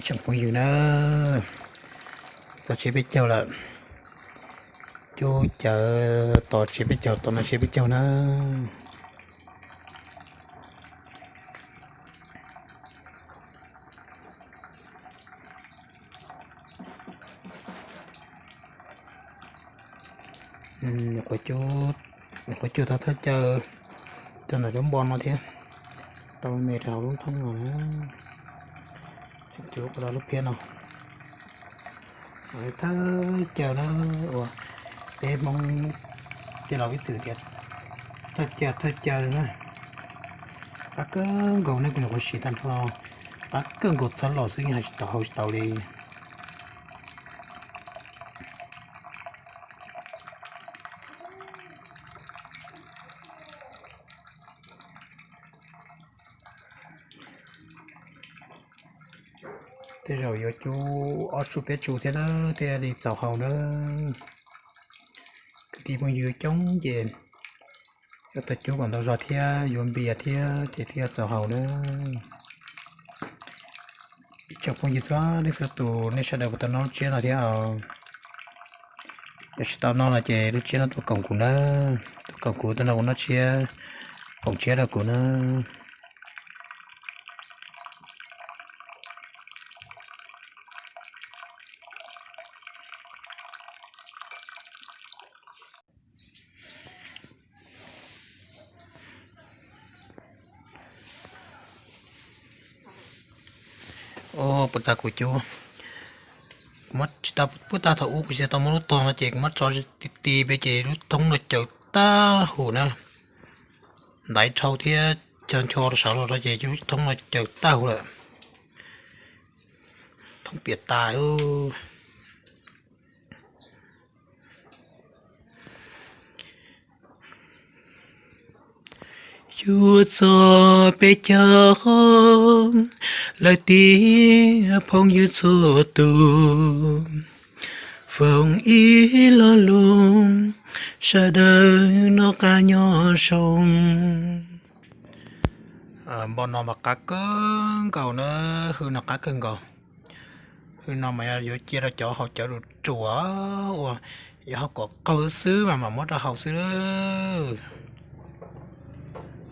Tsoom phooj ywg na, txog tsiab peb caug lawm. Cub cawv tos tsiab peb caug, tos no tsiab peb caug na. Nyuam qhuav cub tau thawj cawv, cov ntawm lub npo no thiab, tau me rau hauv lub thoob no na. Cub rau lub phiab no. Thawj cawv na, uas peb Hmoob tej laus ib txwm tias thawj cawv thawj cawv na. Qab kawg nkaus ne, kuv nyuam qhuav siv tag nrho, qab kawg nkaus txhob los xwb yeej hais tsis tau hau tsis tau li. Tej zaum yuav cub ob tsu peb tsu thiab na, thiaj li txaus hau na. Kwv tij phooj ywg coob ces yuav tau cub kom ntau zog thiab, yuav npias thiab ces thiaj txaus hau na. Ib tsoom phooj ywg txhua leej txhua tus, nej sawv daws puas tau noj tsiab no thiab? Yog tsis tau noj no ces lub tsiab no tuaj koom kuv na, tuaj koom kuv, tuaj nrog kuv noj tsiab, koom tsiab rau kuv na. Puag ta kuv cub, kuv muab tsis tau, puag ta thaum ub kuv tsis tau muab lub tog no ces kuv muab tso ti ti pem ces lub thoob no caws tag huv na. Ntaiv dhau thiab cog ncho rau saud los ces lub thoob no caws tag huv lawm. Thoob piam tas. Yuav txog peb caug, lawm tiag phooj ywg txhua tus, foom ib lo lus, sawv daws noj qab nyob zoo. Npoj no mas qab kawg nkaus na, hwj no qab kawg nkaus. Hwj no mas yuav cia rau cov haus cawv ruam ruam uas yuav haus kom qaug xwb mas mam muab rau haus xwb.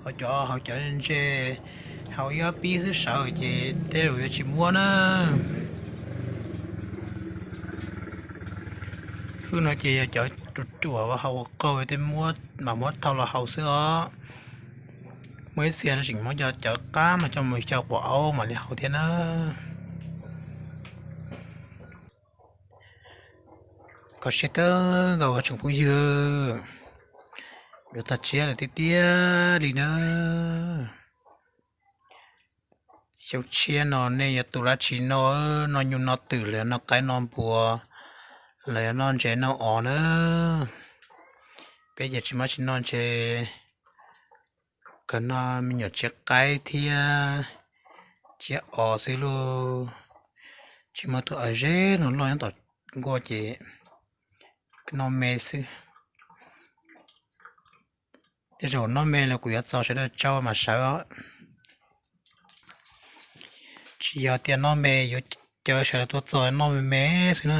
Ho cov haus cawv ntse, haus ib ob pib xwb sawv ces tej zaum yuav tsis muab na. Hwj no ces yog cov ruam ruam haus qaug tej muab mas muab thau los haus xwb os. Muaj ib txhia no tseem muab cov cawv qab mas coj mus xyaw quav aub mam li haus thiab na. Kho siab kawg nkaus tsoom phooj ywg, yuav txog tsiab lawm tiag tiag li na. Xyoo tshiab no nej yuav tu dab tsi noj? Noj nyuj noj twm los yog noj qaib noj npua los yog noj ntses noj os na? Peb ces tsis muaj tsis noj ntses, kawg noj me nyuam tsiab qaib thiab tsiab os xwb lauj. Tsis muaj tus av zeb no loj nyob tom nkuaj ces noj me xwb. Tej zaum noj me los kuv yuav txaus sawv daws tsaug mas sawv. Tsis yog tias noj me, yuav caw sawv daws tuaj txog noj me me xwb na.